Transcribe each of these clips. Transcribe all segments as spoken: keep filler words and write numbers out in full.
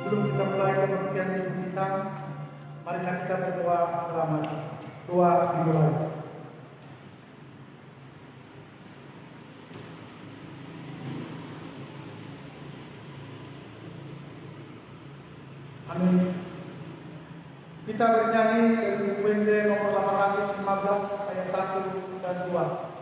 Sebelum kita mulai kebaktian minggu kita, marilah kita berdoa selamat. Doa dimulai. Amin. Kita bernyanyi dari buku Ende nomor delapan ratus lima belas ayat satu dan dua.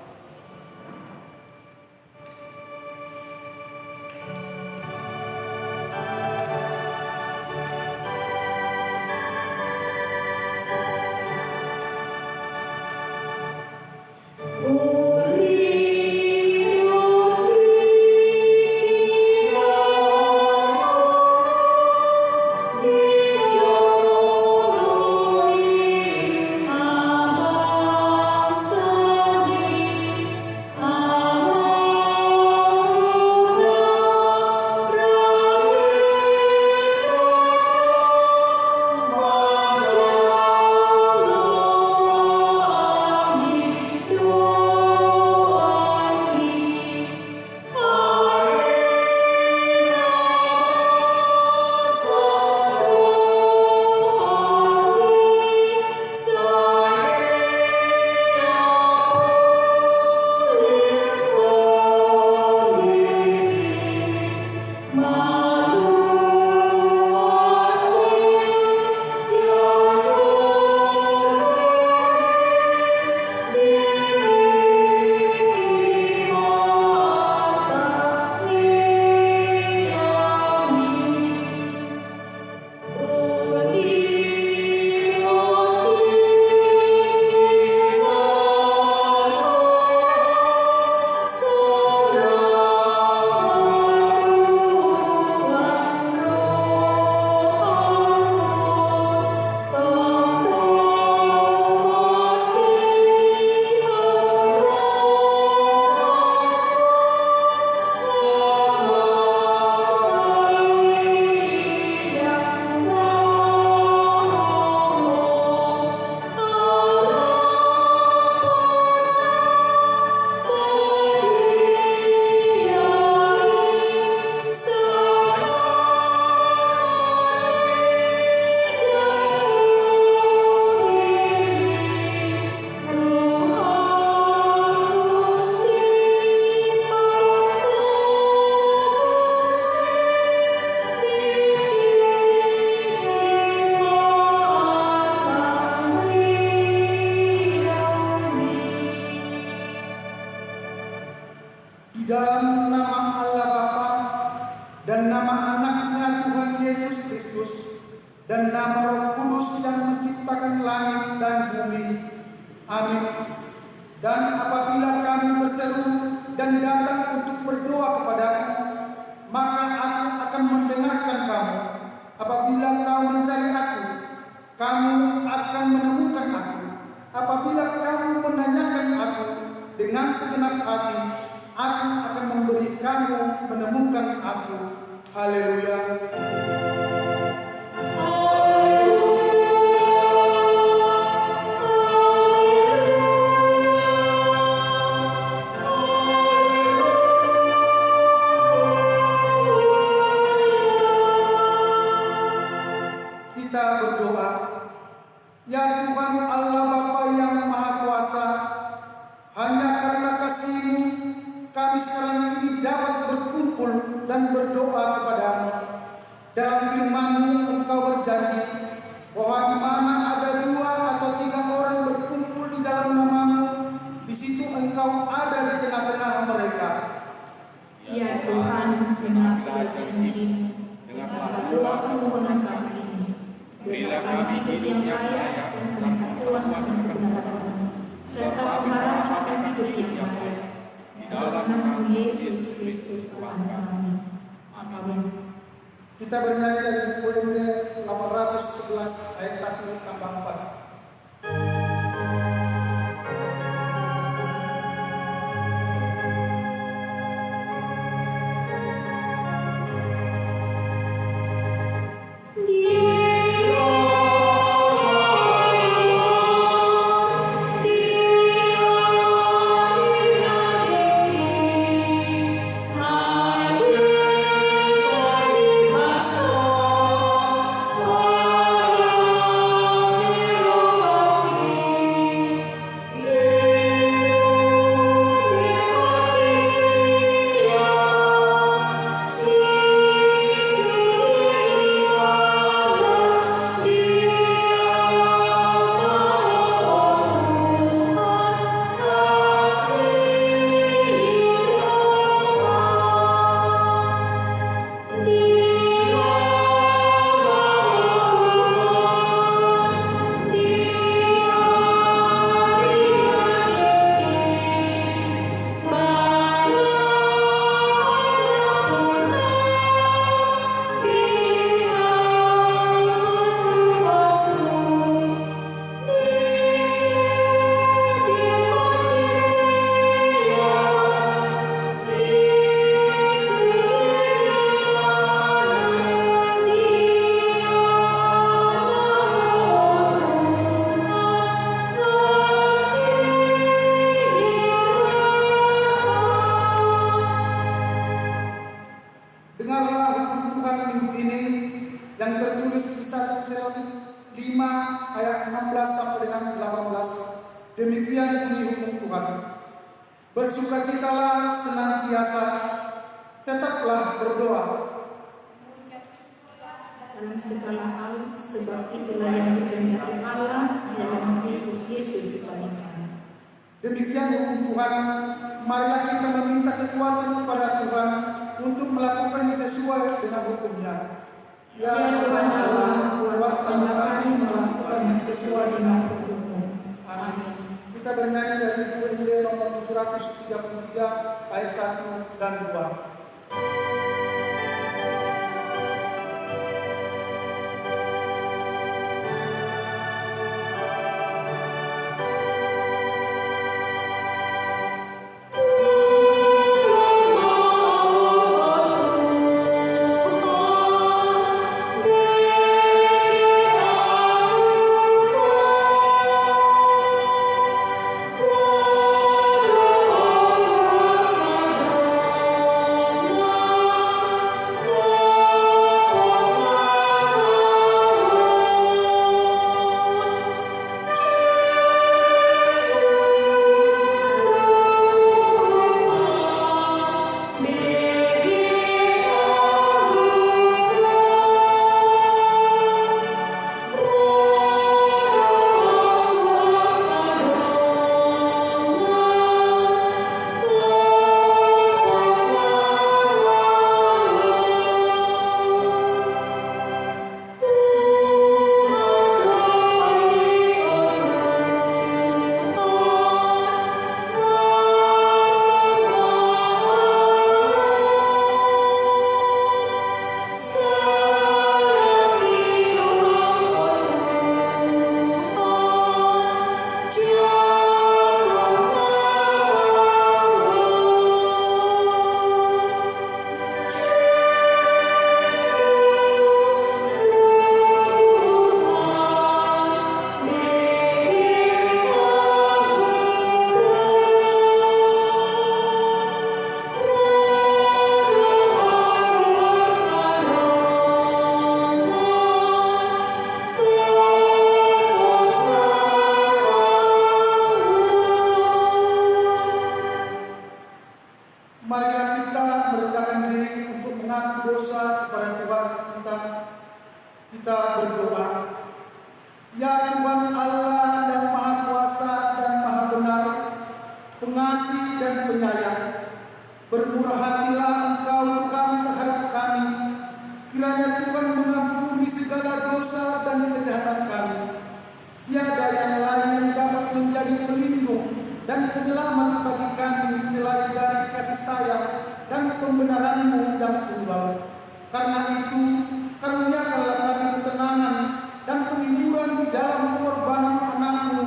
Di dalam nama Allah Bapa dan nama Anaknya Tuhan Yesus Kristus, dan nama Roh Kudus yang menciptakan langit dan bumi. Amin. Dan apabila kamu berseru dan datang untuk berdoa kepadaku, maka aku akan mendengarkan kamu. Apabila kau mencari aku, kamu akan menemukan aku. Apabila kamu menanyakan aku dengan segenap hati, aku akan memberi kamu menemukan aku. Haleluya. Kita berdoa. Ya Tuhan Allah Bapa yang Maha Kuasa, hanya karena kasih-Mu, kami sekarang ini dapat berkumpul dan berdoa kepada-Mu. Dalam firman-Mu, Engkau berjanji bahwa di mana ada dua atau tiga orang berkumpul di dalam nama-Mu, di situ Engkau ada di tengah-tengah mereka. Ya Tuhan, genapilah janji-Mu. Dengarlah doa permohonan kami ini. Berilah kami hidup yang layak dan pengetahuan akan kebenaran-Mu, serta pengharapan akan hidup yang layak. Di dalam nama Yesus Kristus Tuhan kami. Amin. Kita bernyanyi dari buku Ende delapan ratus sebelas ayat satu tambah empat. Dengarlah hukum Tuhan minggu ini yang tertulis di satu Tesalonik lima ayat enam belas sampai dengan delapan belas. Demikian bunyi hukum Tuhan. Bersukacitalah senantiasa, tetaplah berdoa. Dalam segala hal, sebab itulah yang dikehendaki Allah di dalam Kristus Yesus bagi kami. Demikian hukum Tuhan. Marilah kita meminta kekuatan kepada Tuhan untuk melakukan yang sesuai dengan hukum-Nya. Ya Tuhan Allah, kuatkanlah kami melakukan yang sesuai dengan hukum-Mu. Amin. Kita bernyanyi dari buku Ende nomor tujuh ratus tiga puluh tiga, ayat satu dan dua. Marilah kita merendahkan diri untuk mengaku dosa kepada Tuhan kita. Kita berdoa. Ya Tuhan Allah yang Maha Kuasa dan Maha Benar, Pengasih dan Penyayang, bermurah hatilah Engkau, Tuhan, terhadap kami. Kiranya Tuhan mengampuni segala dosa dan kejahatan kami. Tiada yang lain yang dapat menjadi pelindung dan penyelamat bagi kami selain dari kasih sayang dan pembenaran-Mu yang tunggal. Karena itu, karuniakanlah kami ketenangan dan penghiburan di dalam pengorbanan Anak-Mu,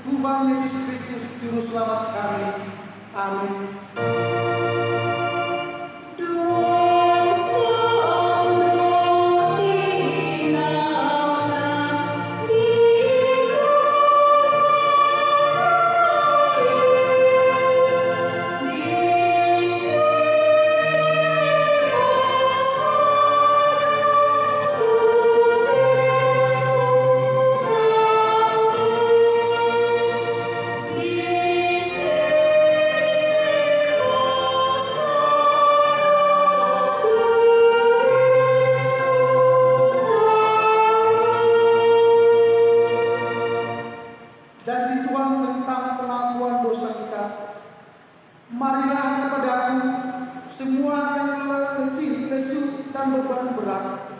Tuhan Yesus Kristus, Juru Selamat kami. Amin. Janji Tuhan tentang pengakuan dosa kita. Marilah kepada-Ku semua yang le-, letih, lesu, dan beban berat.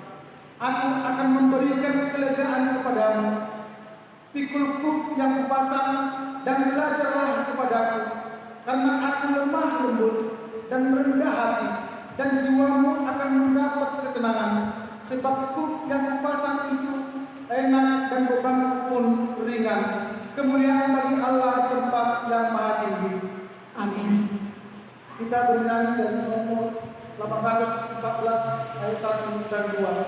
Aku akan memberikan kelegaan kepadamu. Pikul kuk yang Kupasang dan belajarlah kepada-Ku, karena Aku lemah lembut dan rendah hati, dan jiwamu akan mendapat ketenangan, sebab kuk yang Kupasang itu enak dan beban-Ku pun ringan. Kemuliaan bagi Allah di tempat yang maha tinggi. Amin. Kita bernyanyi dari nomor delapan ratus empat belas, ayat satu dan dua.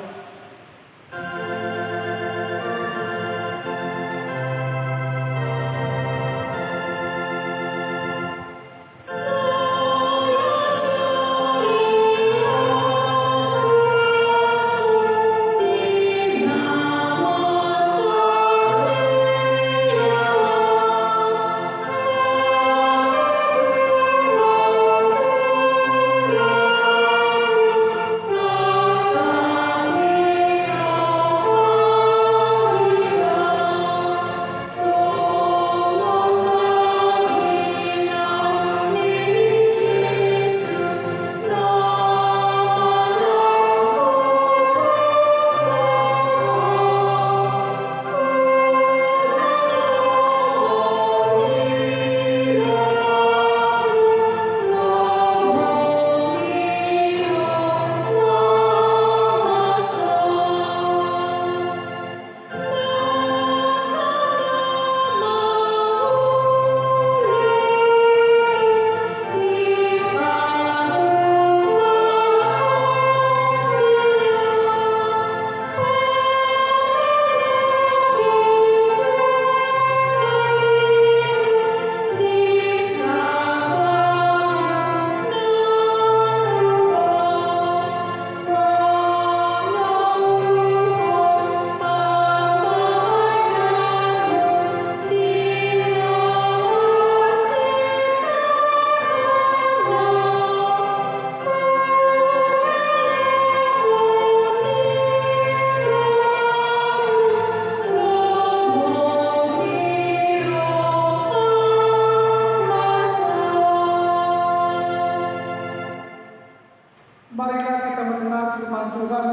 Tuhan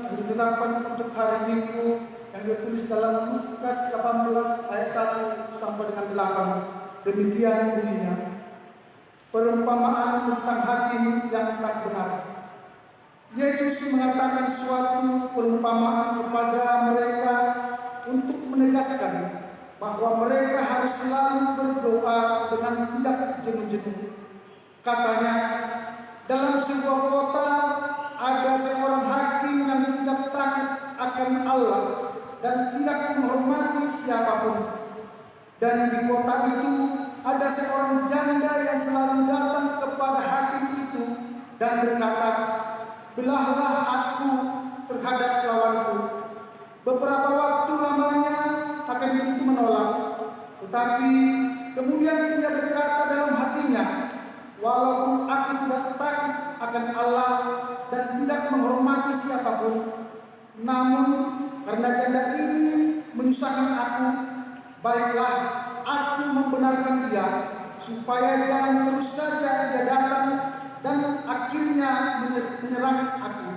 yang ditetapkan untuk hari Minggu yang tertulis dalam Lukas delapan belas ayat satu sampai dengan delapan. Demikian bunyinya. Perumpamaan tentang hakim yang tak benar. Yesus mengatakan suatu perumpamaan kepada mereka untuk menegaskan bahwa mereka harus selalu berdoa dengan tidak jenuh-jenuh. Katanya, dalam sebuah kota ada seorang hakim yang tidak takut akan Allah dan tidak menghormati siapapun. Dan di kota itu ada seorang janda yang selalu datang kepada hakim itu dan berkata, "Belahlah hakku terhadap lawanku." Beberapa waktu lamanya hakim itu menolak. Tetapi kemudian ia berkata dalam hatinya, "Walaupun aku tidak takut akan Allah dan tidak menghormati siapapun, namun karena janda ini menyusahkan aku, baiklah, aku membenarkan dia, supaya jangan terus saja ia datang dan akhirnya menye-, menyerang aku."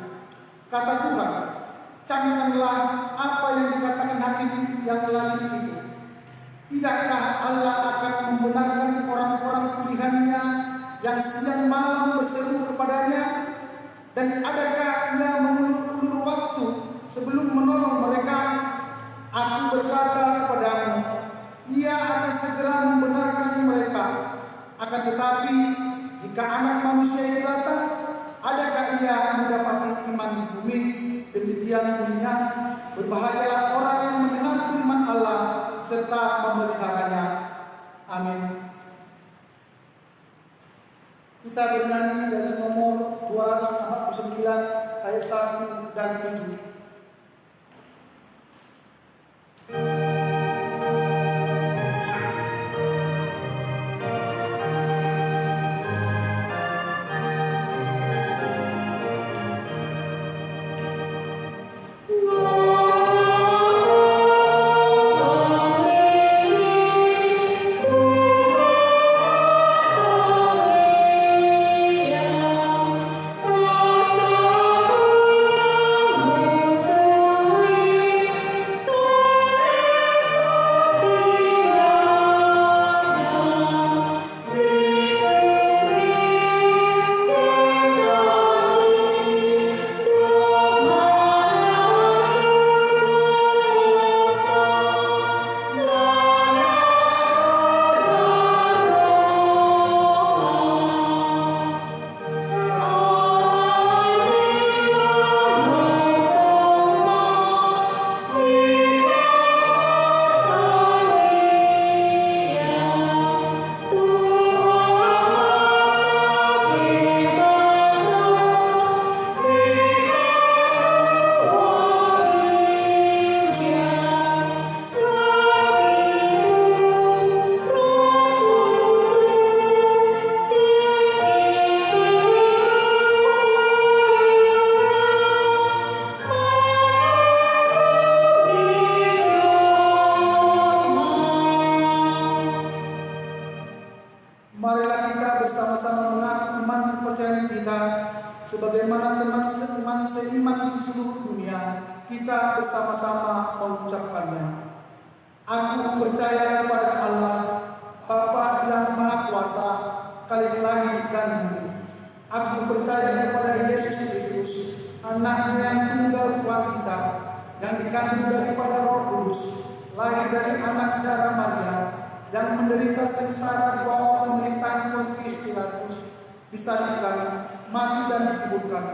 Kata Tuhan, "Camkanlah apa yang dikatakan hakim yang lalim itu. Tidakkah Allah akan membenarkan orang-orang pilihan-Nya yang siang malam berseru kepada-Nya? Dan adakah Ia mengulur-ulur waktu sebelum menolong mereka? Aku berkata kepadamu, Ia akan segera membenarkan mereka. Akan tetapi, jika Anak Manusia itu datang, adakah Ia mendapati iman di bumi?" Demikian bunyinya. Berbahagialah orang yang mendengar firman Allah serta memeliharanya. Amin. Kita bernyanyi dari nomor dua ratus empat puluh sembilan, ayat satu dan tujuh. Marilah kita bersama-sama mengaku iman kepercayaan kita, sebagaimana teman seiman, seiman di seluruh dunia, kita bersama-sama mengucapkannya. Aku percaya kepada Allah, Bapa yang Maha Kuasa, Khalik langit dan bumi. Aku percaya kepada Yesus Kristus, Anak-Nya yang tunggal, Tuhan kita, yang dikandung daripada Roh Kudus, lahir dari anak darah Maria, yang menderita sengsara di bawah pemerintahan Pontius Pilatus, disalibkan, mati dan dikuburkan,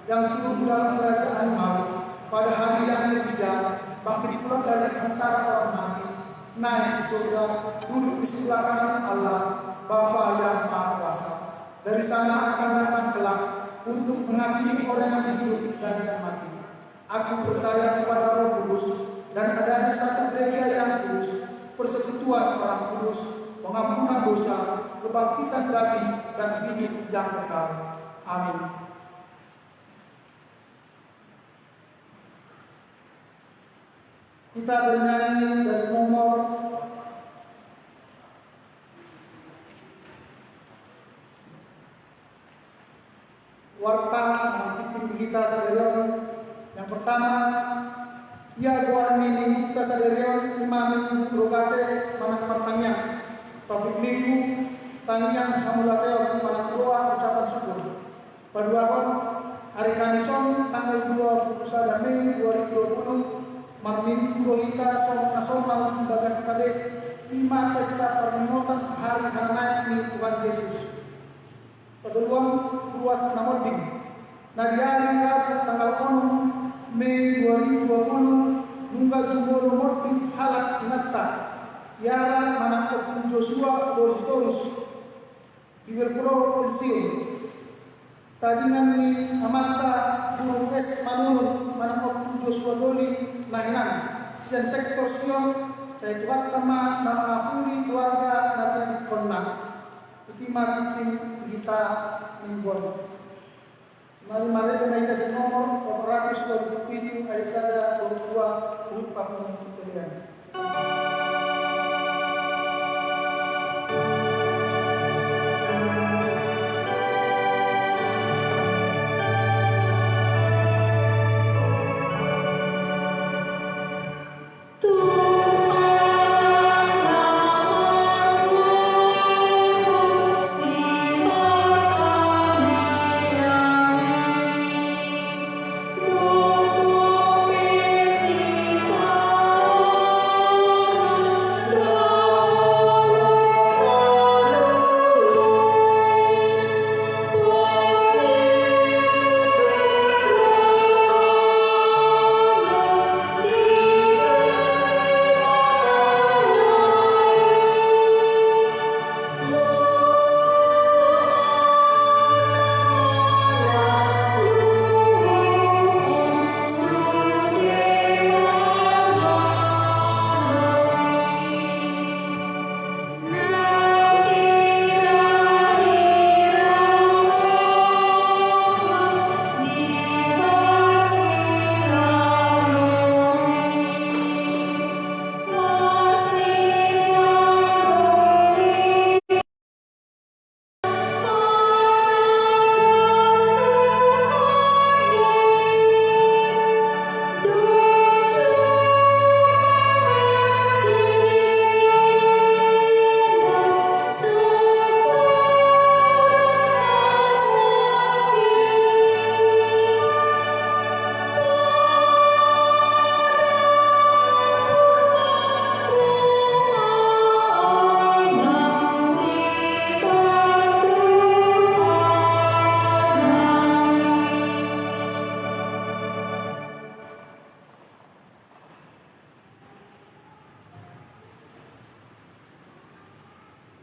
yang turun dalam kerajaan maut, pada hari yang ketiga bangkit pula dari antara orang mati, naik ke surga, duduk di sebelah kanan Allah, Bapa yang Maha Kuasa. Dari sana akan datang kelak untuk menghakimi orang yang hidup dan yang mati. Aku percaya kepada Roh Kudus dan adanya satu gereja yang kudus, persekutuan orang kudus, pengampunan dosa, kebangkitan daging, dan hidup yang kekal. Amin. Kita bernyanyi dari nomor Warta, nang tingki di hita sadarion, Ia goar ni minggunta sadari on i ma Minggu Rogate manang martangiang, topik Minggu, tangiang hamauliateon manang doa ucapan syukur. Paduahon, ari Kamis on tanggal dua puluh sada Mei dua ribu dua puluh, marminggu do hita songon nasional di bagasta be, i ma pesta parningotan hari hananaek ni Tuhan Jesus. Patoluhon, ruas na monding. Na di ari Rabu tanggal onom Mei dua ribu dua puluh, nunga jumolo monding halak inanta, Yara manang Ompu Joshua Borsitorus, di Welfare Pensiun. Tadingan ni amanta Guru S Manurung manang Ompu Joshua Doli na hinan, sian sektor Sion, sai Tuhanta ma na mangapuli keluarga na tinadingkonna. Iti ma tingting di hita Minggu on. Mari marende ma hita sian nomor opat ratus dua puluh pitu ayat sada dohot dua, huhut pahompu pelean.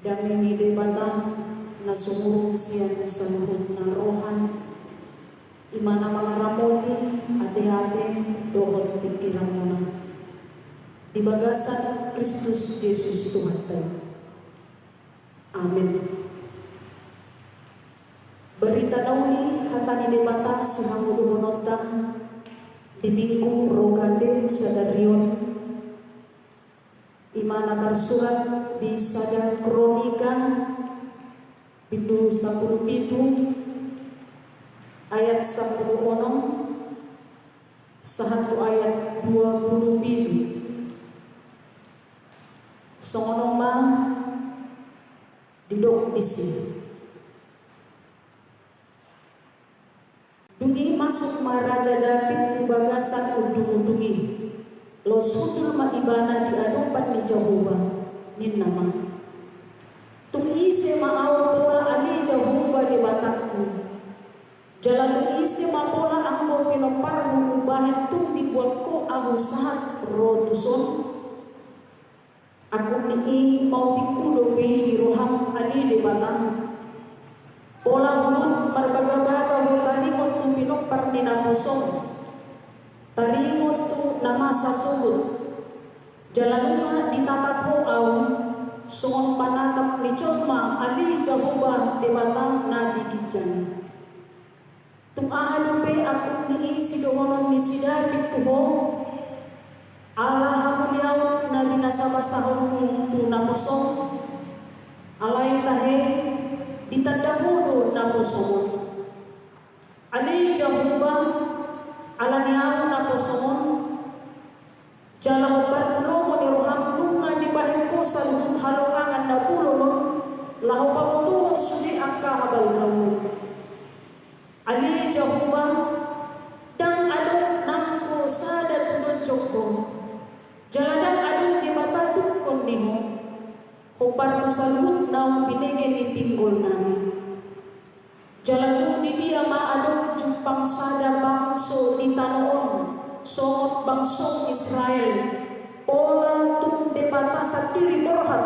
Dame ni Debata na sumurung sian saluhutna roha, i ma na mangaramoti ateate dohot pingkiranmuna di bagasan Kristus Jesus Tuhanta i. Amen. Barita na uli hata ni Debata sihamuduhononta di Minggu Rogate sadari on, i ma na tarsurat di Sada Kronika bindu sampulu pitu ayat sampulu onom sahat tu ayat dua pulu pitu. Songon on ma didok disi. Dung i masuk ma Raja Daud tu bagasan undungundung i, laos hundul ma ibana di adopan ni Jahowa, ninna ma: Tung ise ma ahu pola ale Jahowa Debatangku? Jala tung ise ma pola anggo pinomparhu umbahen tung dibuat ho ahu sahat ro tuson? Angkup ni i maotikhu dope i di roham ale Debata. Pola huhut marbagabaga ho taringot tu pinompar ni naposom, taringot tu na masa sogot. Jala nunga ditatap ho ahu songon panatap ni jolma ale Jahowa Debata na di ginjang i. Tung aha dope angkup ni i sidohonon ni si Daud tu ho? Ala hamuliaon na binasabasahonmu tu naposom, alai tahe ditanda ho do naposom on. Ale Jahowa, ala ni ahu naposom on, Jahowa, ndang adong nanggo sada tudon jongko, jala ndang adong Debata dungkon ni Ho, hombar tu saluhut naung binege ni pinggol nami. Jala tung di dia ma adong jumpang sada bangso di tano on, songon bangso Israel, pola tung Debata sandiri borhat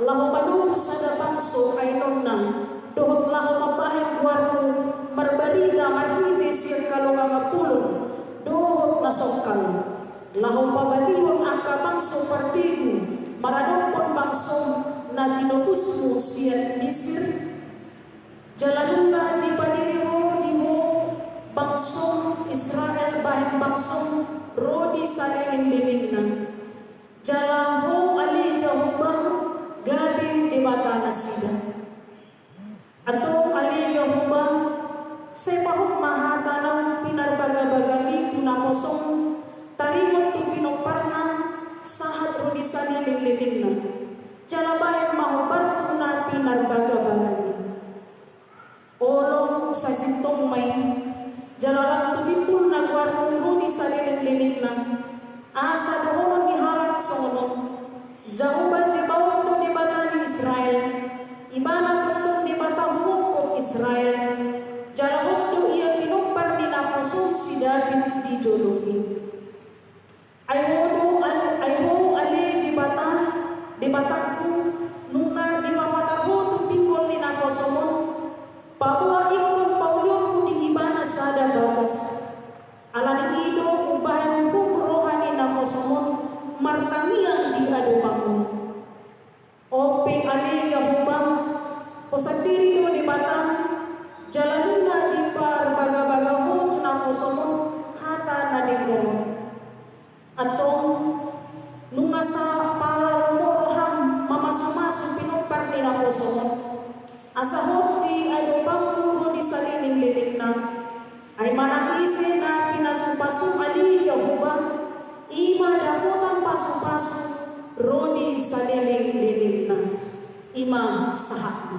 laho manobus sada bangso, ai nonna, dohot laho mambahen goarmu marbarita marhite sian halongangan bolon dohot na songkal, laho pabalihon angka bangso parbegu maradophon bangsom na tinobusmu sian Misir? Jala nunga dipadiri Ho di Ho bangsom Israel bahen bangsom ro di salelenglelengna. Jala Ho ale Jahowa gabe Debata nasida. Antong ale Jahowa, sai pahot ma hata naung pinarbagabagami tu naposom, taringot tu pinomparna, sahat ro di salelenglelengna. Jala bahen ma hombar tu na pinarbagabagami. Olo, sasintongma i, jala lam tu timbul na goarmu ro di salelenglelengna, asa dohonon ni halak songon on: Jahowa Zebaot do Debata ni Israel, Ibana tongtong Debata humongkop Israel, jala hot do Ia pinompar ni naposom si Daud di jolom i. Ai Ho do ale, ai Ho ale Debata, Debatangku, nunga dipapatar Ho tu pinggol ni naposom on, paboa ingkon paulionku di Ibana sada bagas. Ala ni i do umbahen uhum roha ni naposom on martangiang di adopanmu. On pe ale Jahowa, Ho sandiri do Debata, jala nunga diparbagabaga Ho tu naposom on hata na denggan on. Antong, nunga sapala lomo roham mamasumasu pinompar ni naposom on, asa hot di adopanmu ro di salelenglelengna. Ai manang ise na pinasupasu ale Jahowa, i ma dapotan pasupasu ro di salelenglelengna. I ma sahatna.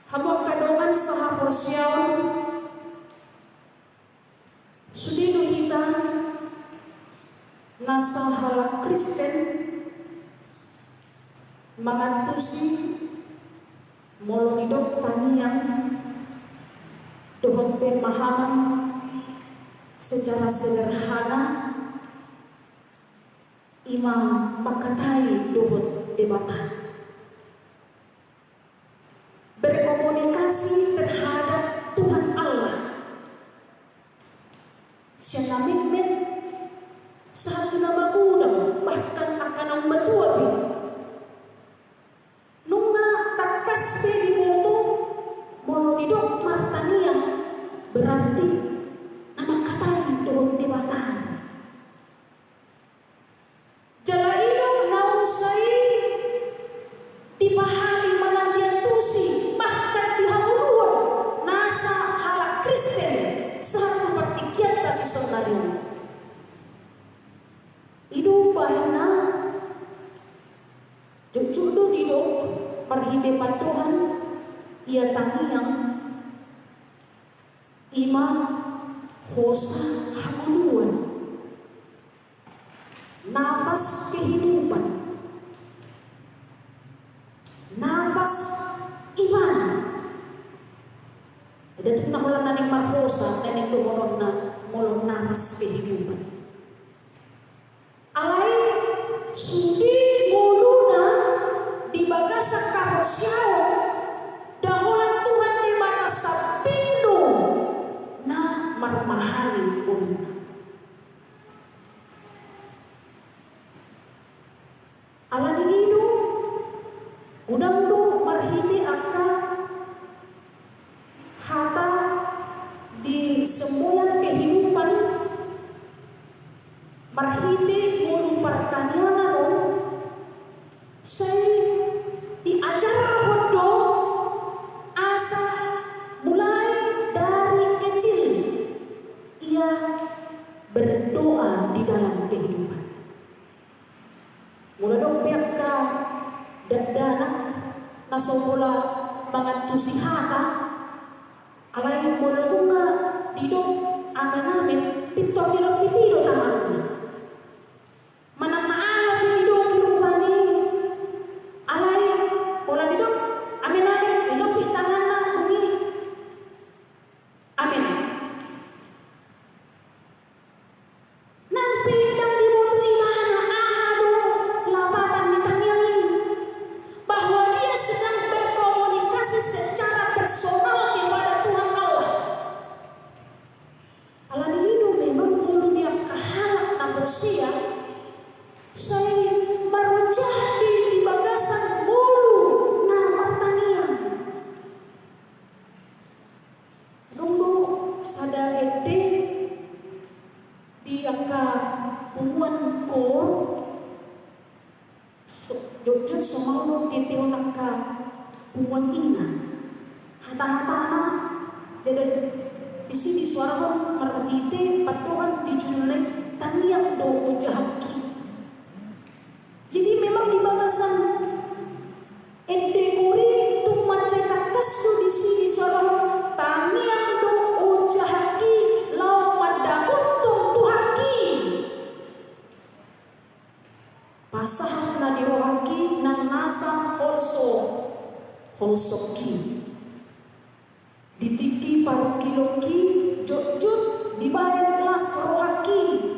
Hamu angka dongan sahaporseaon, sude do hita nasa halak Kristen mangantusi molo didok tangiang dohot pemahaman secara sederhana, i ma mangkatai dohot Debata. Berkomunikasi terhadap Tuhan Allah. Sian na metmet sahat tu na magodang, bahkan angka naung matua pe. Nunga tangkas pe diboto molo didok martangiang, berarti na mangkatai dohot Debata. Jala i do naung sai dipahami manang diantusi, bahkan di hangoluan nasa halak Kristen sahat tu partingkianta sisaonari on. I do bahenna, jotjot do didok marhite pandohan ia tangiang, i ma hosa hangoluan. Nafas kehidupan. Nafas iman. Eda tung na holan naeng marhosa, naeng dohononna molo nafas kehidupan. Alai sude ngoluna di bagasan haporseaon, nda holan Tuhan Debata sambing do na marmahani ngoluna. Ala ni i do, godang do marhite angka hata di semboyan kehidupan, marhite ngolu partangiangan on, sai diajarhon do asa mulai dari kecil ia berdoa di dalam kehidupan. Molo adong pe angka dakdanak na so pola mangantusi hata, Alai molo nunga didok amen-amen, pintor dilompiti do tanganna. Manang na aha pe didok i rupani. Alai molo didok amen-amen, dilompit tanganna, dung i amen. Nang pe ndang diboto ibana aha do lapatan ni tangiang i, bahwa dia sedang berkomunikasi secara personal kepada Tuhan Allah. Alani i do memang ngolu ni angka halak na porsea sai marojahan di, di bagasan ngolu na martangiang. Adong do sada ende di angka punguan koor, so, jotjot so malo diendehon angka punguan ina. Hata-hatana, jadi disi disuarahon marhite pandohan di judulna i, Tangiang do Ojahanki. Jadi memang di bagasan ende koor i tung mansai tangkas do disi disuarahon, tangiang do ojahanki laho mandapothon Tuhanki. Pasahat na di rohangki nang nasa holso, holsoki. Di tingki parungkilonki jotjot dibahen las rohangki.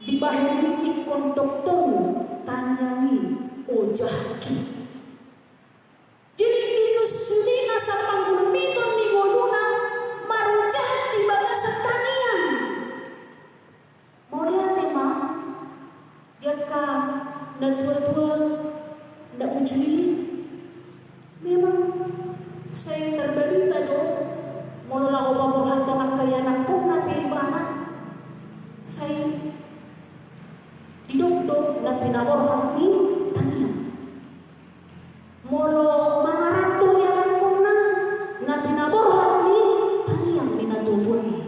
Dibahen i ingkon tongtong tangiangi ojahanki. Jadi i do sude na sapanggulmiton ni ngoluna marojahan di bagasan tangiang. Mauliate ma di angka natua-tua na uju i. Memang sai tarbarita do molo laho paborhathon angka ianakhonna pe ibana, sai didok do na pinaborhat ni tangiang. Molo mangaranto ianakhonna, na pinaborhat ni tangiang ni natua-tua i.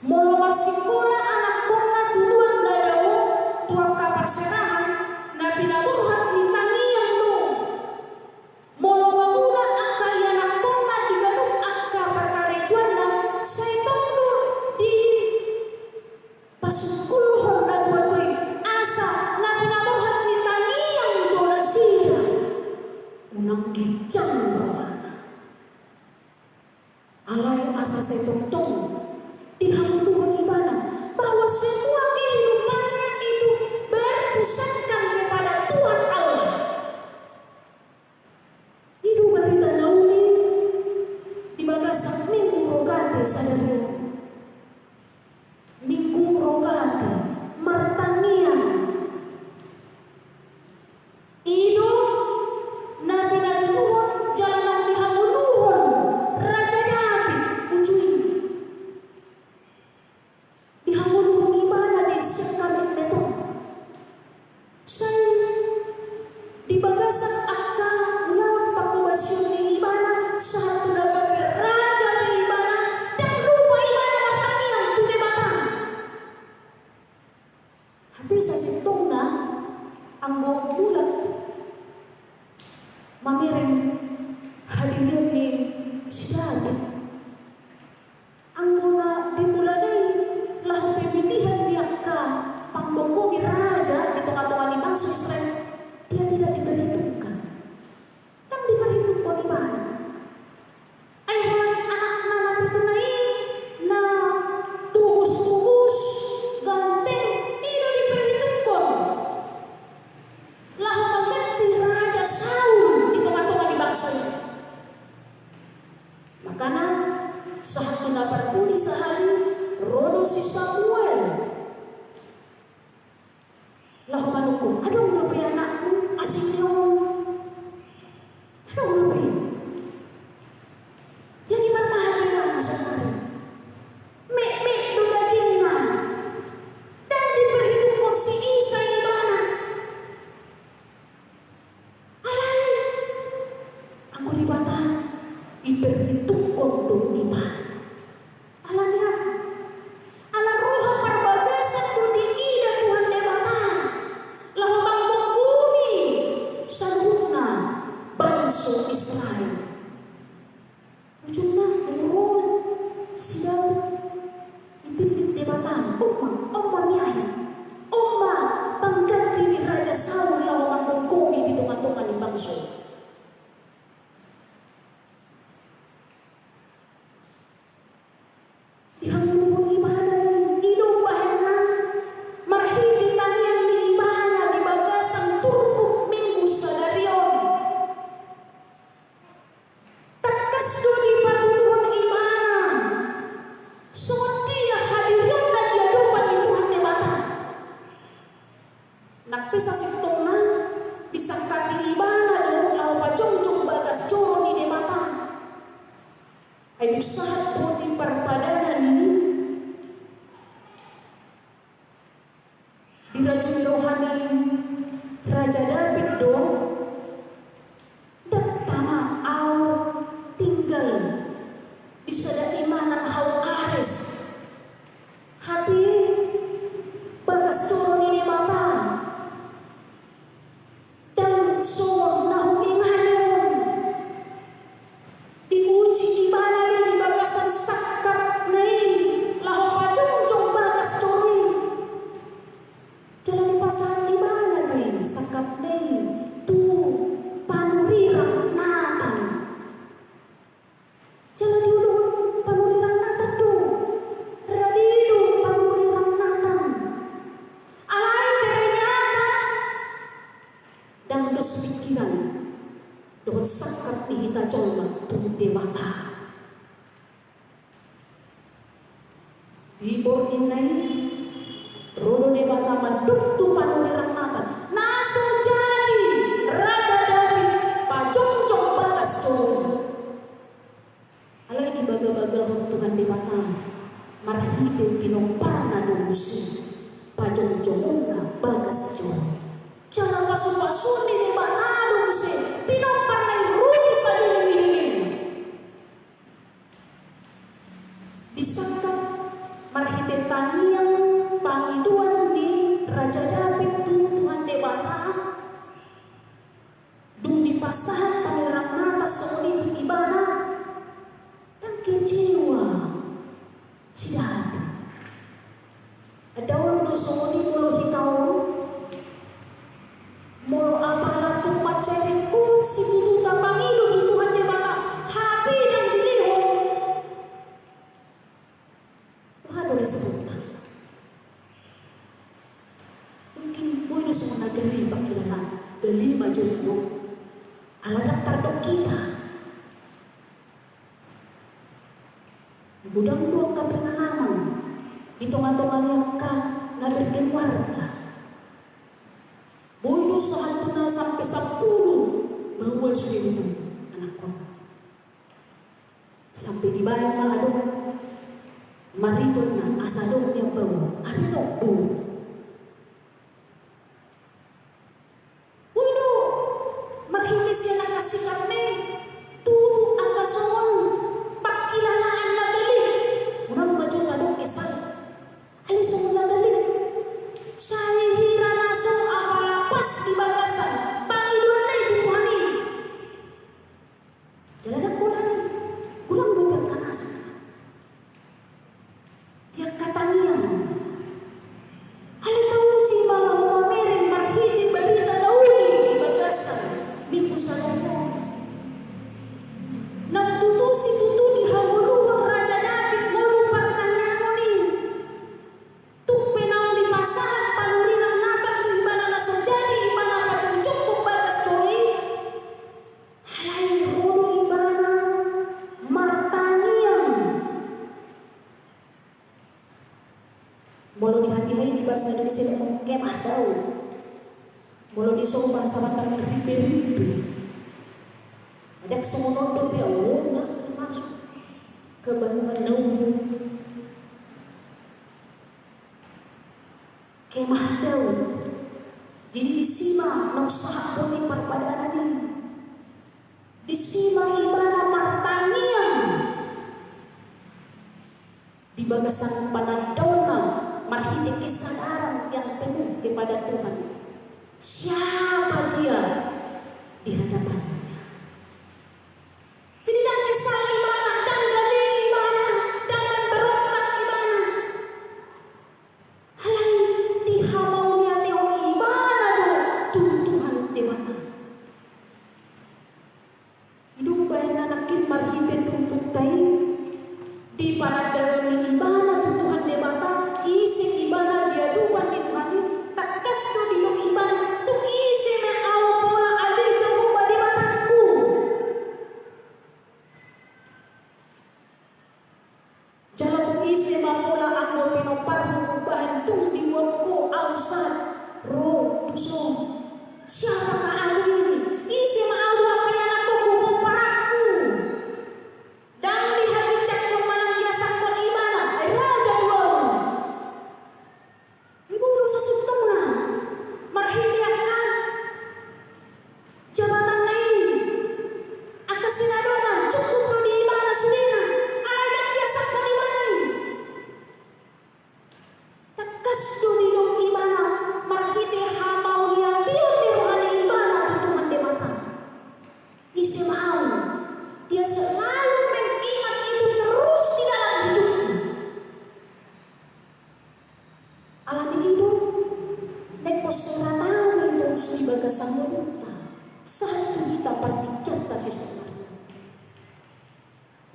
Molo marsikola anakhonna tu luat na dao, tu angka parserahan, na pinaborhat ni tangiang do. Molo mamula angka ianakhonna di ganup angka parkarejoanna, sai tong do dipasungkulhon natua-tua i, asa na pinaborhat ni tangiang do nasida. Unang ginjang rohana. Alai asa sai tongtong dihangoluhon ibana bahwa semua kehidupannya itu berpusatkan kepada Tuhan Allah. I do barita na uli di bagasan Minggu Rogate sadari on. Minggu Rogate, martangiang. I do na pinatuduhon jala na nihangoluhon Raja Daud uju i. Dihangoluhon ibana di sian hametmet on. Sai di bagasan angka ulaon pangkobasion ni ibana, sahat tu na gabe raja pe ibana, ndang lupa ibana martangiang tu Debata. Hape sasintongna anggo mulak mamereng hadirion ni si Daud, anggo na dimulana i laho pemilihan ni angka panggonggomi raja di tonga-tonga ni bangso Israel, dia tidak diperhitungkan. Ndang diperhitungkon ibana. Ai holan anakna na pituna i na tugus-tugus, ganteng, i do diperhitungkon laho mangganti Raja Saul di tonga-tonga ni bangso i. Makana sahat tu na parpudi sahali ro do si Samuel laho manungkun, adong dope anakmu asing ni on? Adong dope? Lagi marmahan do ibana sonari. Metmet do dagingna. Ndang diperhitungkon siisa ibana. Alai anggo Debata diperhitungkon do ibana. Alani aha? Ala roha parbage Oma, oma miahi, oma pangganti ni Raja Saul laho manggomgomi di tongatonga ni bangso. Dihangoluhon ibana ni, i do bahenna marhite tangiang ni ibana di bagasan turpuk Minggu sadari on. Tangkas do dipatuduhon ibana songon dia hadirionna di adopan ni Tuhan Debata. Nang pe sasintongna disangkapi ibana do laho pajongjong bagas joro ni Debata. Ai dung sahat boti parpadanan i, dirajumi roha ni Raja Daud do, ndang tama au tinggal di sada inganan hau ares, hape bagas joro ni Debata. Ndang songon na huingani on. Diuji ibana do i di bagasan sangkapna i laho pajongjong bagas joro i. Jala dipasahat ibana do i sangkapna i tu panurirang Natan. Jala diuluhon panurirang Natan do. Rade do panurirang Natan. Alai ternyata ndang dos pingkiran dohot sangkap ni hita jolma tu Debata. Di borngin na i, ro do Debata mandok tu panurirang Natan, na so jadi Raja Daud pajongjong bagas joro i. Alai dibagabagahon Tuhan Debata marhite pinomparna do muse pajongjongonna bagas joro i. Jala pasupasuon ni Debata do muse pinomparna i ro di sadurung i. Disangkap marhite tangiang pangidoan ni Raja Daud tu Tuhan Debata, dung dipasahat panurirang Natan songon i tu ibana, ndang kecewa si Daud. Ndang olo do songon i molo hita on. Molo apala tung mansai ringkot sitututa pangido tu Tuhan Debata, hape ndang dilehon, boha do responta? Mungkin boi do songon na gale pangkilalaan, gale ma jolo do. Ala ndang tardok hita. Godang do angka pengalaman di tongatonga ni angka na berkeluarga. Boi do sahat tu na sampe sampulu bahua sude hubungan anakkon. Sampe dibaen ma adong marito inna asa adong nian bahua. Aha do, Bu? Boi do marhite sian angka sikapna i tubu angka songon pangkilalaan na gale. Unang ma jolo adong esal. Alai songon na gale, sai hira na so apala pas di bagasan pangidoanna i tu Tuhan i. Jala ndang holan i, godang dope angka na asing. Di angka tangiang. Alai tauji ma laho mamereng marhite barita na uli di bagasan Minggu sadari on. Naung tutu situtu dihangoluhon Raja Daud ngolu partangiangon i. Tung pe naung dipasahat panurirang Natan tu ibana na so jadi ibana pajongjongkon bagas joro i. Alai ro do ibana martangiang. Molo di hatiha i di bahasa Indonesia i kemah Daud. Molo di son bahasa Batak rimbe-rimbe. Ndang songon on dope, o, nggak termasuk kebangunan Daud. Kemah Daud. Jadi disi ma naung sahat boti parpadanan i. Disi ma ibana martangiang di bagasan panandaonna marhite kesadaran yang penuh kepada Tuhan. Siapa dia di hadapannya? Jadi ndang kesal ibana, ndang gale ibana, ndang memberontak ibana. Di panandaion ni ibana tu Tuhan Debata, ise ibana di adopan ni Tuhan i, tangkas do didok ibana, tung ise ma ahu pola ale Jahowa Debatangku. Jala tung ise ma pola anggo pinomparhu umbahen tung diboanku ahu sahat ro tuson. Siapakah aku ini? Ise ma ahu angka ianakhonhu pomparanku? Ndang dihaginjangkon manang diasakkon ibana, ai raja do ahu. Ibo do sasintongna marhite angka jabatanna i, angka sinadongan, cukup do di ibana sudena, alai ndang diasakkon ibana i. Tangkas do didok ibana marhite hamauliateon ni roha ni ibana tu Tuhan Debata. Ise ma ahu? Dia selalu mengingat itu terus di dalam hidupnya. Alani i do, naeng songon i ma i terus di bagasan ngolunta, sahat tu hita partingkianta sisonari.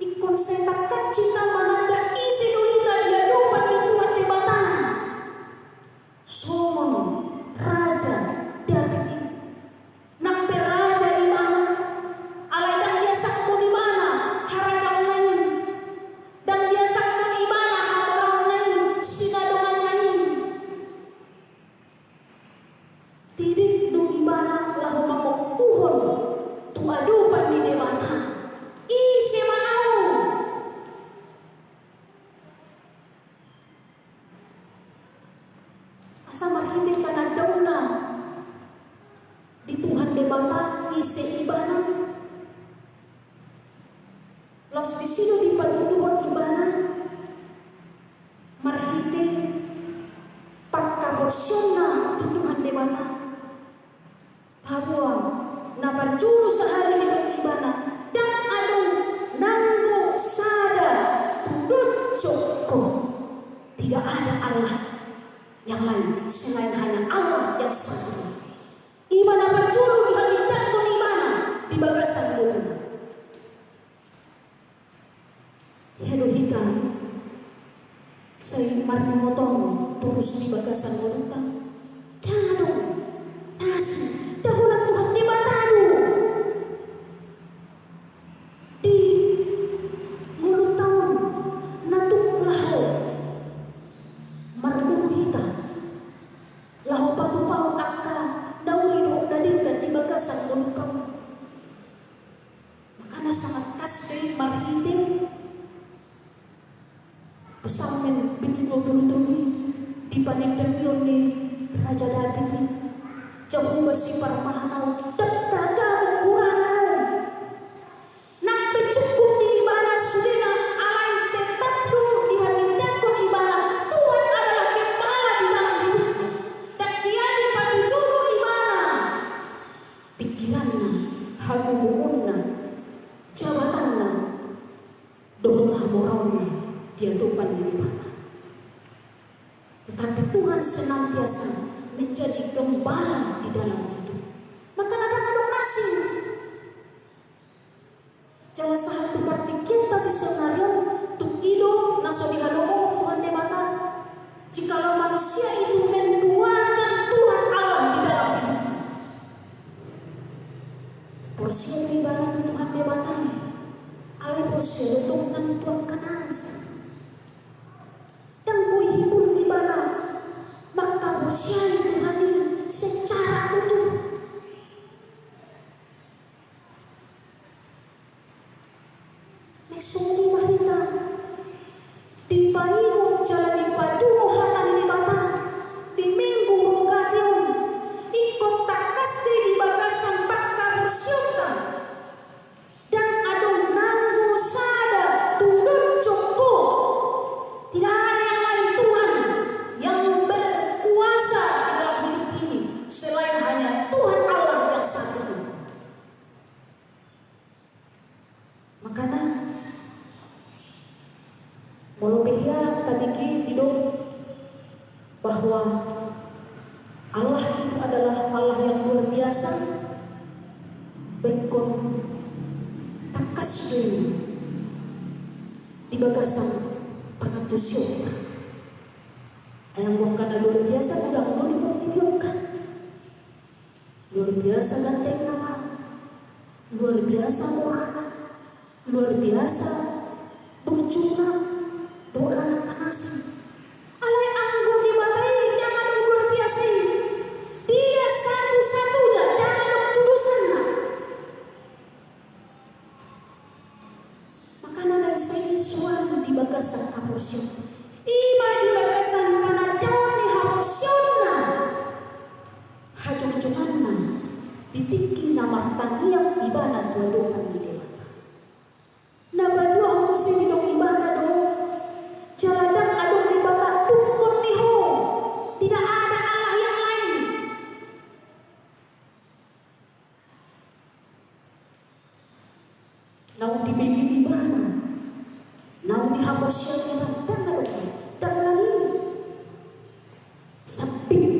Ingkon sai tangkas hita mananda ise do hita di adopan ni Tuhan Debata. Songon raja Daud i. Nang pe raja ibana, alai ndang diasakkon ibana harajaonna i. Ndang diasakkon ibana hamoraonna i, sinadonganna i. Tiding do ibana laho mamongkuhon tu adopan ni Debata. Ise ma ahu? Asa marhite panandaonna di Tuhan Debata ise ibana. Laos disi do dipatunduhon ibana marhite panghaporseaonna tu Tuhan Debata. Paboa na parjolo sahali didok ibana, ndang adong nanggo sada tudot jongkon. Tidak ada Allah yang lain selain hanya Allah yang satu. Ibana parjolo dihatindanghon ibana di bagasan ngoluna. Ia do hita sai marningot on torus di bagasan ngolunta? Ndang adong na asing, nda holan Tuhan Debata do. Di ngolunta on na tung laho marboru hita, laho patupahon angka na uli dohot na denggan di bagasan ngolunta on. Makana sangat khas do i marhite Psalmen bindu dua pulu tolu i, di panandaion ni Raja Daud i. Jahowa siparumahen ahu, ndang tagamon hurangan ahu. Nang pe cukup di ibana sudena, alai tetap do dihatindanghon ibana Tuhan adalah gembala di dalam hidupnya. Ndang diadi patuju do ibana pikiranna, hagogoonna, jabatanna, dohot hamoraonna di adopan ni Debata. Tetapi Tuhan senantiasa menjadi gembala di dalam hidup. Makana ndang adong na asing. Jala sahat tu partingkianta sisonari on, tung i do na so dihalomohon Tuhan Debata. Jikalau manusia itu menduakan Tuhan Allah di dalam hidupnya. Porsea do ibana tu Tuhan Debata, alai porsea do tong nang tu angka na asing. Ndang boi himbul ibana manghaporseai Tuhan i secara utuh. Naeng songon i ma hita dipaingot jala dipadungo hata ni Debata di Minggu Rogate on. Ingkon tangkas do i di bagasan panghaporseaonta. Ndang adong nanggo sada tudot jongkon. Tidak ada yang lain Tuhan yang berkuasa di dalam hidup ini selain hanya Tuhan Allah yang satu itu. Makana, molo pe hea tabege didok bahwa Allah itu adalah Allah yang luar biasa, ba ingkon tangkas do i di bagasan pangantusionta. Ai anggo angka na luar biasa godang do di portibi on kan. Luar biasa gantengna ma, luar biasa murana, luar biasa burjuna, dohot na nangkin asing. Alai anggo Debata i ndang adong luar biasa i. Dia satu-satunya, ndang adong tudosanna. Makana na sai suan di bagasan haporseaon. Ima di bagasan panandaon ni haporseaonna, hajongjonganna di tingki na martangiang ibana tu adopan ni Debata. Na paduahon muse didok ibana do, jala ndang adong Debata dungkon ni ho, tidak ada Allah yang lain. Naung dibege ibana, naung dihaporseai ibana, ndang adong, ndang lagi. Sambing.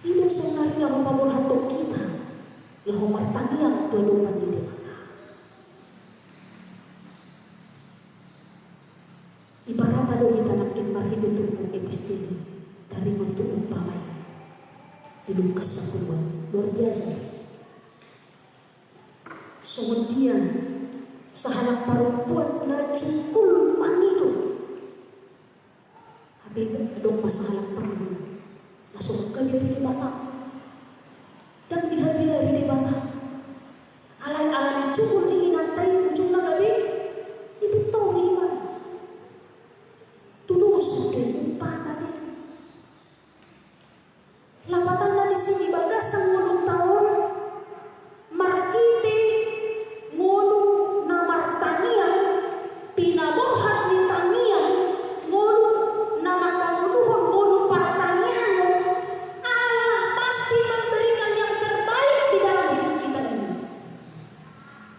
I do saonari laho paborhathon hita, laho martangiang tu adopan ni Debata. Iparata do hita nangkin marhite turpuk epistel i, taringot tu umpama i di Lukas sampulu opat, luar biasa. Songon dia sahalak parompuan na jungkul mangido. Hape adong ma sahalak parompuan na so gabe ari Debata. Ndang dihabiari Debata. Alai ala ni jungkul ni inanta i, ujungna gabe dipintori ma. Tudosan do i, umpama do i. Lapatanna disi di bagasan ngolunta on, marhite ngolu na martangiang, pinaborhat ni tangiang, ngolu na mangkangoluhon ngolu partangiangon, Allah pasti memberikan yang terbaik di dalam hidup kita ini.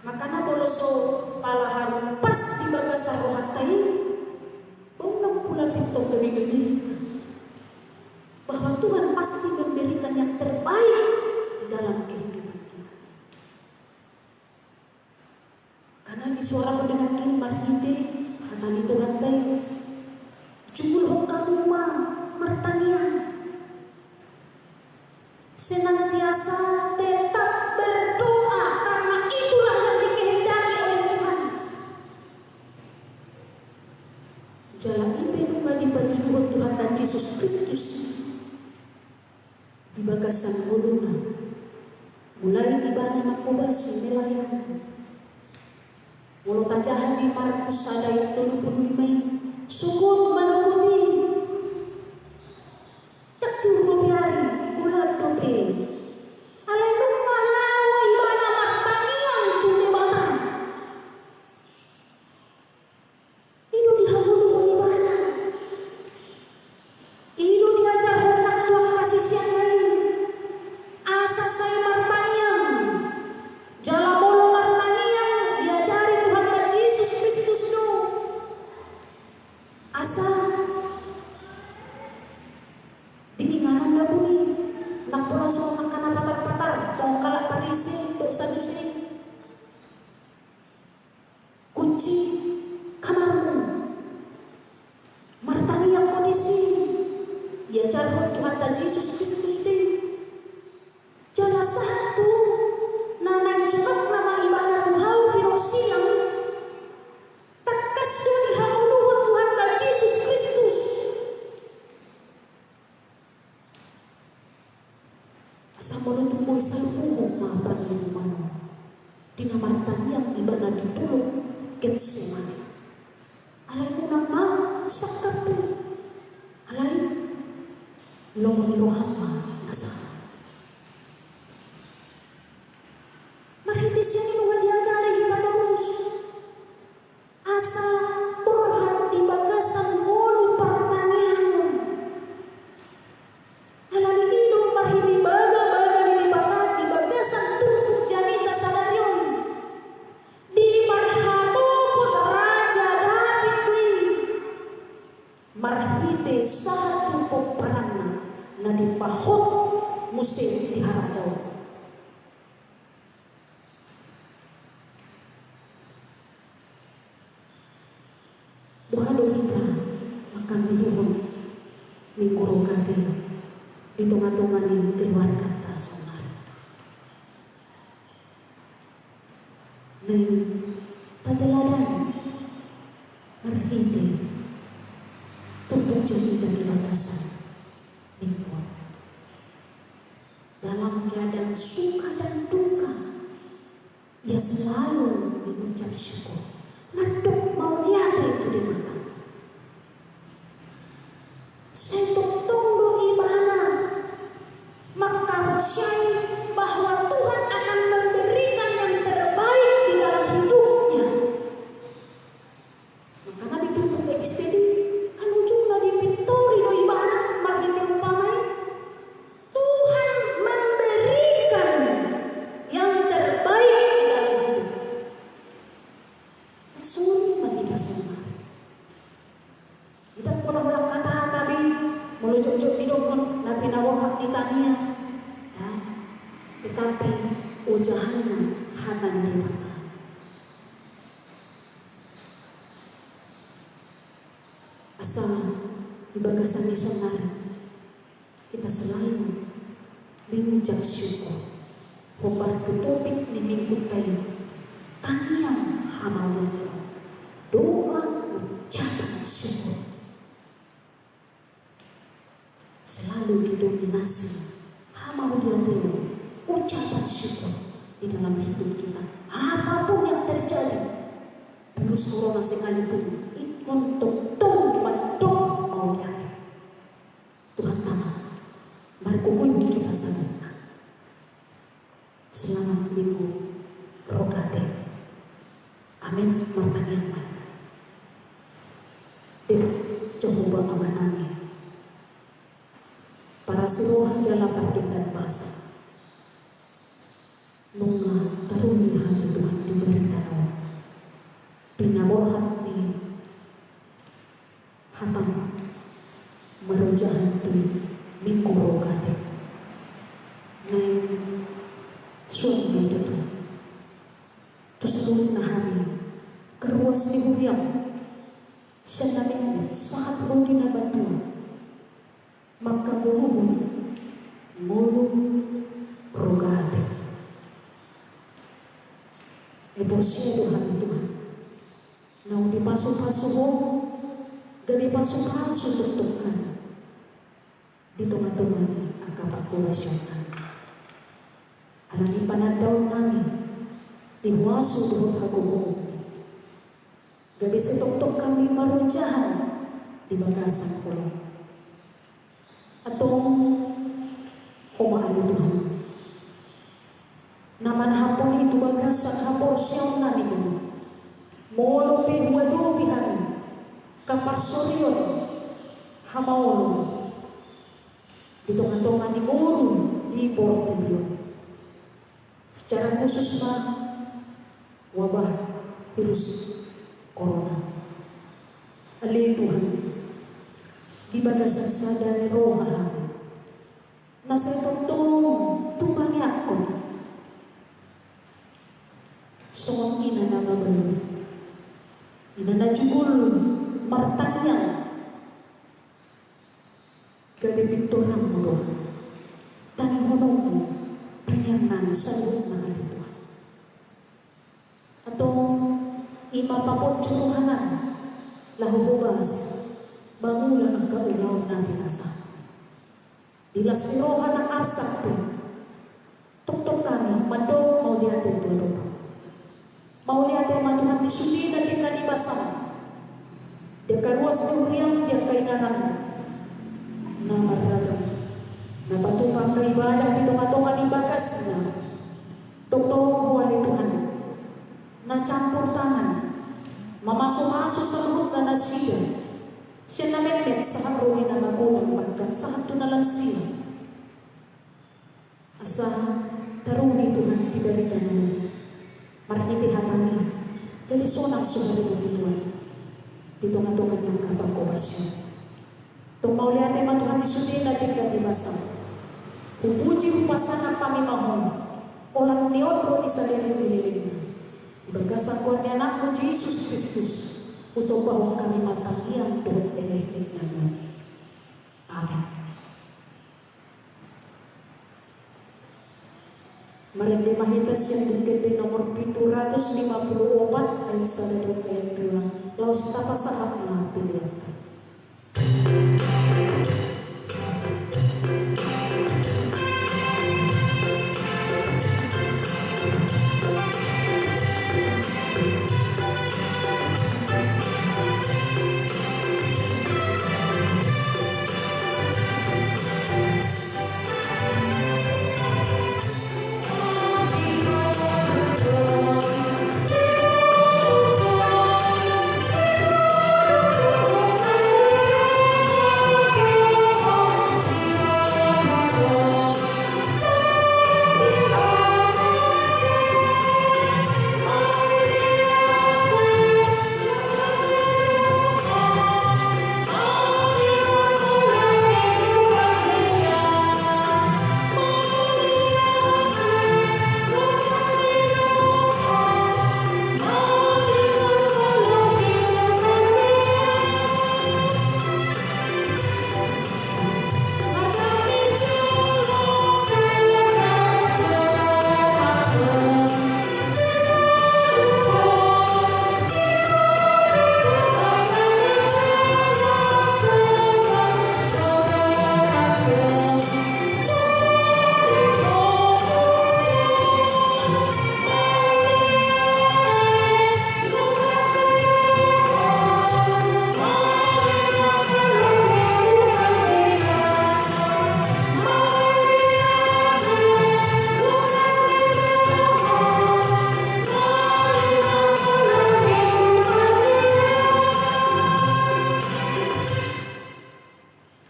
Makana molo so pala harum pas di bagasan rohanta i, boi na pula pintor gabe-gabe hita. Bahwa Tuhan pasti memberikan yang terbaik di dalam kehidupan kita. Karena disuarahon do nangkin marhite hata ni Tuhanta i, jungkul hamu ma martangiang. Senantiasa tetap berdoa, karena itulah yang dikehendaki oleh Tuhan. Jala i pe nunga dipatuduhon Tuhanta Jesus Kristus di bagasan ngoluna, mulai ibana manghobasi melayani. Molo tajaha di Markus sada ayat tolu pulu lima i, sukut manogot i. Ndang tiur dope ari, golap dope. Alai nunga laho ibana martangiang tu Debata. I do dihangoluhon ibana. I do diajarhon nang tu angka siseanna i. Asa sai martangiang. Jala molo martangiang diajari Tuhanta Jesus Kristus do. Asa di inganan na buni, ndang pola songon angka na patar-patar, songon halak Parise dohot Saduse. Kunci kamarmu. Martangiang ho disi. Diajarhon Tuhanta Jesus Kristus do i. Jala sahat tu na naeng jonok nama ibana tu hau pinarsilang. Tangkas do dihangoluhon Tuhanta Jesus Kristus. Asa molo tung boi, saluhuhon ma pangidoan on. Di na martangiang ibana di dolok Getsemane. Alai unang ma sangkap tu. Alai lomo ni roham ma na sahat. Marhite sian i nunga diajari hita torus. Asa borhat di bagasan ngolu partangiangon. Alani i do marhite bagabaga ni Debata di bagasan turpuk jamita sadari on. Diparhatopot Raja Daud do i. Marhite sahat tu pomparanna na dipahot Boha do hita mangkaboruhon Minggu Rogate di tonga-tonga ni keluarganta saonari? Naeng tateladani marhite turpuk jamita di bagasan minggu on. Dalam keadaan suka dan duka, ia selalu mengucap syukur, mandok mauliate tu Debata. Sai tongtong do ibana mangkaporseai bahwa Tuhan akan memberikan yang terbaik di dalam hidupnya. Makana di turpuk X T D, kan ujungna dipintori do ibana marhite umpama i, Tuhan memberikan yang terbaik di dalam hidup. Songon i ma hita saonari. Ndang pola holan hata-hata be, molo jotjot didokkon na pinaborhat ni tangiang. Ya, tetapi ojahanna hata ni Debata. Asa di bagasan ni saonari kita selalu mengucap syukur. Hombar tu topik ni minggunta i, tangiang hamauliateon, doa ucapan syukur. Selalu didominasi hamauliateon, ucapan syukur di dalam hidup kita. Apapun yang terjadi, virus corona sekalipun, ingkon tongtong mandok mauliate. Tuhanta ma margogoihon hita saluhutna. Selamat Minggu Rogate. Amen. Martangiang ma hita. Debata Jahowa Amanami, parasi roha jala pardenggan basa, nunga taruli hami Tuhan di barita na on, pinaborhat ni hatam marojahan tu Minggu Rogate. Naeng suang ma i tutu tu saluhutna hami, karuas ni huriam, sian na metmet sahat ro di na batua, mangkaboruhon ngolu Rogate. Ai porsea do hami Tuhan, naung dipasu-pasu Ho, gabe pasu-pasu tongtong hami di tonga-tonga ni angka parhobasion nami. Alani panandaon nami di huaso dohot hagogoonMi, gabe sai tongtong hami marojahan di bagasan holong. Antong Ho ma ale Tuhan, na manampuni tu bagasan haporseaon nami ganup, molo pe huadopi hami angka parsorion hamaolon di tonga-tonga ni ngolu di portibi on. Secara khusus ma wabah virus corona. Ale Tuhan, di bagasan sada ni roha hami, na sai tongtong tumangiangkon songon ina na mabalu, ina na jugul martangiang. Gabe pintoranMu do tangihononMu tangiang nami saluhutna ale Tuhan. Antong i ma paponju rohanami laho hobas mangula angka ulaon na pinasa. Di las ni roha nang arsak pe, tongtong hami mandok mauliate tu adopanMu. Mauliate ma Tuhan di sude na denggan ni basaM, di angka ruas ni huriaM, di angka ingananMu na marragam, na patupa angka ibadah di tonga-tonga ni bagasna. Tongtong Ho ale Tuhan, na campur tangan, mamasu-masu saluhutna nasida, sian na metmet sahat ro di na magodang, bahkan sahat tu na lansia. Asa taruli Tuhan di barita na uli, marhite hataMi, gabe sonang suhari ni Tuhan di tonga-tonga ni angka parhobasion. Tong mauliate ma Tuhan di sude na denggan ni basaM. Hupuji hupasangap hami ma Ho, olat ni on ro di saleleng ni lelengna. Di bagasan goar ni AnakMu Jesus Kristus, Husombahon hami ma tangiang dohot elekelek nami on. Amen. Marende ma hita sian Buku Ende nomor pitu ratus lima puluh opat, ayat sada dohot ayat dua. Laos tapasahat ma pelean ta.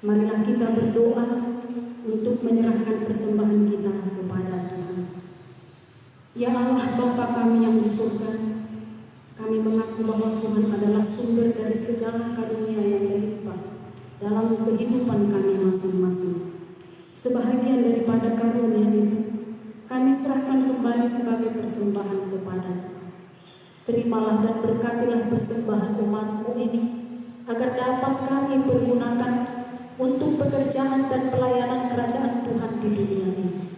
Marilah kita berdoa untuk menyerahkan persembahan kita kepada Tuhan. Ya Allah, Bapa kami yang di surga, kami mengaku bahwa Tuhan adalah sumber dari segala karunia yang melimpah dalam kehidupan kami masing-masing. Sebahagian daripada karunia itu, kami serahkan kembali sebagai persembahan kepada Tuhan. Terimalah dan berkatilah persembahan umat-Mu ini, agar dapat kami pergunakan untuk pekerjaan dan pelayanan kerajaan Tuhan di dunia ini.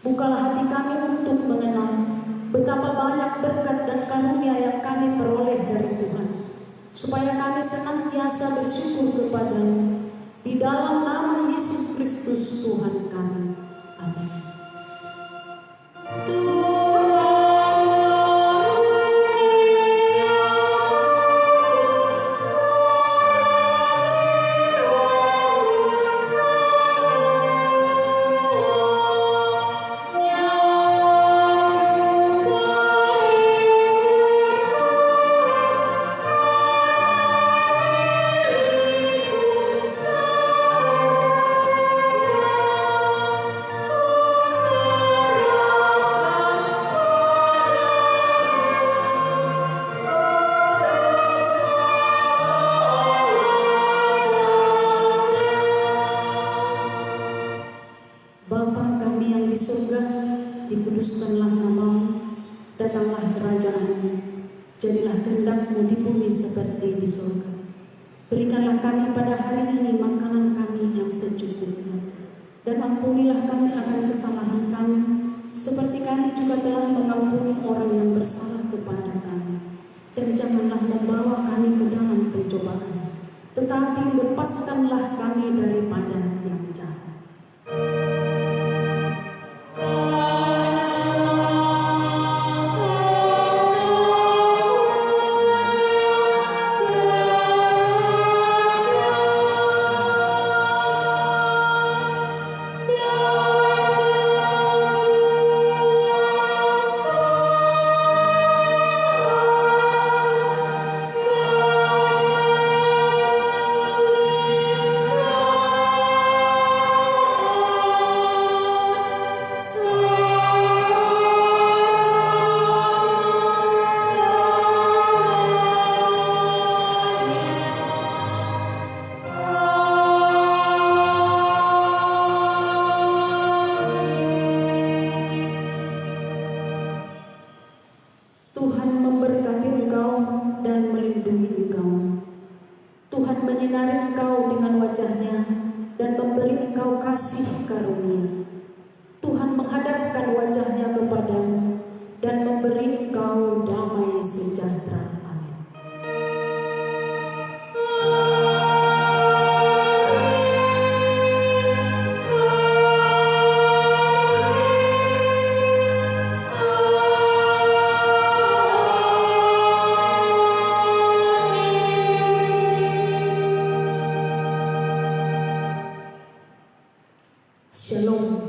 Bukalah hati kami untuk mengenal betapa banyak berkat dan karunia yang kami peroleh dari Tuhan, supaya kami senantiasa bersyukur kepada-Mu. Di dalam nama Yesus Kristus, Tuhan kami. Amin. Bapa kami yang di surga, dikuduskanlah nama-Mu, datanglah kerajaan-Mu, jadilah kehendak-Mu di bumi seperti di surga. Berikanlah kami pada hari ini makanan kami yang secukupnya. Dan ampunilah kami akan kesalahan kami, seperti kami juga telah mengampuni orang yang bersalah kepada kami. Dan janganlah membawa kami ke dalam pencobaan, tetapi lepaskanlah kami daripada yang jahat. Menyinari engkau dengan wajah-Nya dan memberi engkau kasih karunia. Tuhan menghadapkan wajah-Nya kepadamu dan memberi engkau damai sejahtera. Amin. Shalom.